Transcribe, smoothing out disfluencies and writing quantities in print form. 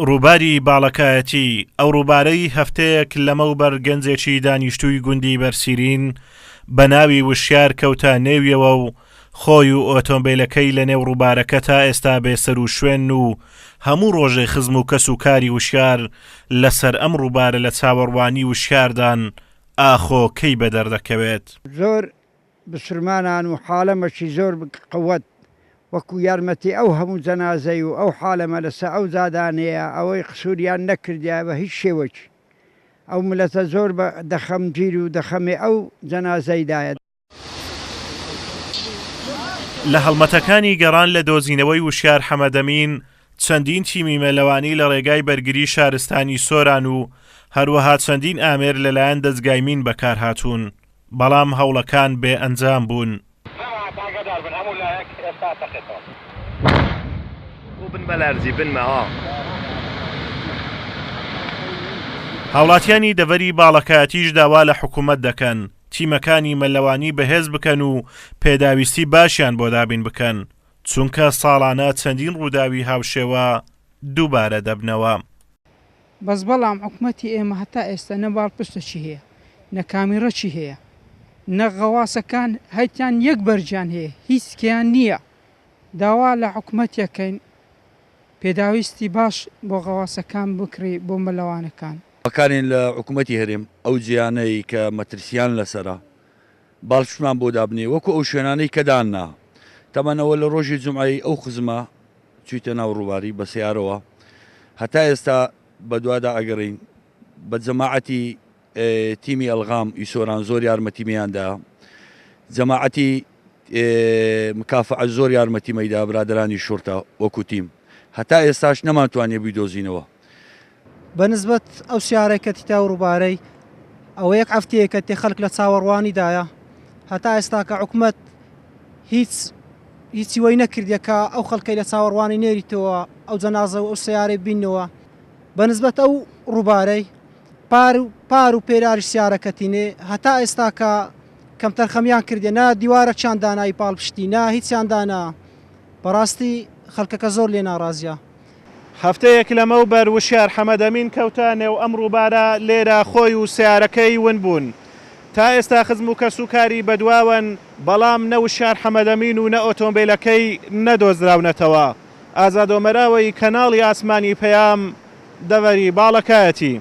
ڕووباری باڵەکایەتی، ئەو ڕووبارەی هەفتەیەک لەمەوبەر گەنجێکی دانیشتووی گوندی بەرسیرین بە ناوی وشیار کەوتە نێویەوە و خۆی و ئۆتۆمبیلەکەی لە نێو ڕووبارەکە تا ئێستا بێسەروشوێنن و هەموو ڕۆژێ خزم و کەس و کاری وشیار لەسەر ئەم ڕووبارە لە چاوەڕوانی وشیاردان ئاخۆ کەی بەدەردەکەوێت. زۆر بسرمانان و حالەمەکی زۆر بقوت وەکو یارمەتی ئەو هەموو جەنازەی و ئەو حالەمە لەسە ئەو جادانەیە ئەوەی قسوریان نەکردیایە بە هیچ شێوەکی ئەو ملەتە زۆر بە دەخەمگیر و دەخەمێ ئەو جەنازەی دایە. لە هەڵمەتەکانی گەڕان لە دۆزینەوەی وشیار حەمەدەمین، چەندین تیمی مەلەوانی لە ڕێگای بەرگری شارستانی سۆران و هەروەها چەندین ئامێر لەلایەن دەزگای مین بەکارهاتوون، بەڵام هەوڵەکان بێ ئەنجام بوون. هاوڵاتیانی دەڤەری باڵەکایەتیش داوا لە حکومەت دەکەن، تیمەکانی مەلەوانی بەهێز بکەن و پێداویستی باشیان بۆ دابین بکەن، چونکە ساڵانە چەندین ڕووداوی هاوشێوە دووبارە دەبنەوە. بەس بەڵام حکومەتی ئێمە هەتا ئێستا نە باڵپشتەکی هەیە نە کامیڕەکی هەیە نە غەواسەکان هەیتیان یەک بەرگیان هەیە هیچکیان نییە داوا لە حکومەتەکەین پێداویستی باش بۆ غەواسەکان بکڕی بۆ مەلەوانەکان. بەکارین لە حکومەتی هەرێم ئەو جێیانەی کە مەترسیان لەسەرە باڵپشتمان بۆ دابنێ وەکو ئەو شوێنانەی کە داننا تەمەن ئەوە لە ڕۆژی جومعەی ئەو خزمە چویتە ناو ڕووباری بە سەیارەوە هەتا ئێستا بەدوادا ئەگەڕێین بە جەماعەتی تیمی ئەلغام ی سۆران زۆر یارمەتیمیان دا جەماعەتی مکافعە زۆر یارمەتیمەیدا برادرانی شورتە وەکو تیم هەتا ئێستاش نەمانتوانیە بیدۆزینەوە. بە نسبەت ئەو سیارەی کە تیتا و ڕووبارەی ئەوە یەک هەفتەیە کە تێ خەلک لە چاوەڕوانیدایە هەتا ئێستاکە حکومەت هیچ هیچی وەی نەکردیە کە ئەو خەڵکەی لە چاوەڕوانی نێریتەوە ئەو جەنازە و ئەو سیارەی بینەوە بە نسبەت ئەو ڕووبارەی پار و پار و پێراریش سیارەکە تینێ هەتا ئێستاکە کەمتەرخەمیان کردیە نە دیوارەکیان دانایی پاڵپشتی نە هیچیان دانا بەڕاستی خەڵکەکە زۆر لێ ناڕازیە. هەفتەیەک لەمەوبەر وشیار حەمەدەمین کەوتە نێو ئەم ڕووبارە، لێرە خۆی و سەیارەکەی ون بوون. تا ئێستا خزم و کەسوکاری بەدواوەن، بەڵام نە وشیار حەمەدەمین و نە ئۆتۆمبێلەکەی نەدۆزراونەتەوە. ئازاد ئۆمەراوەی، کەناڵی ئاسمانی پەیام، دەڤەری باڵەکایەتی.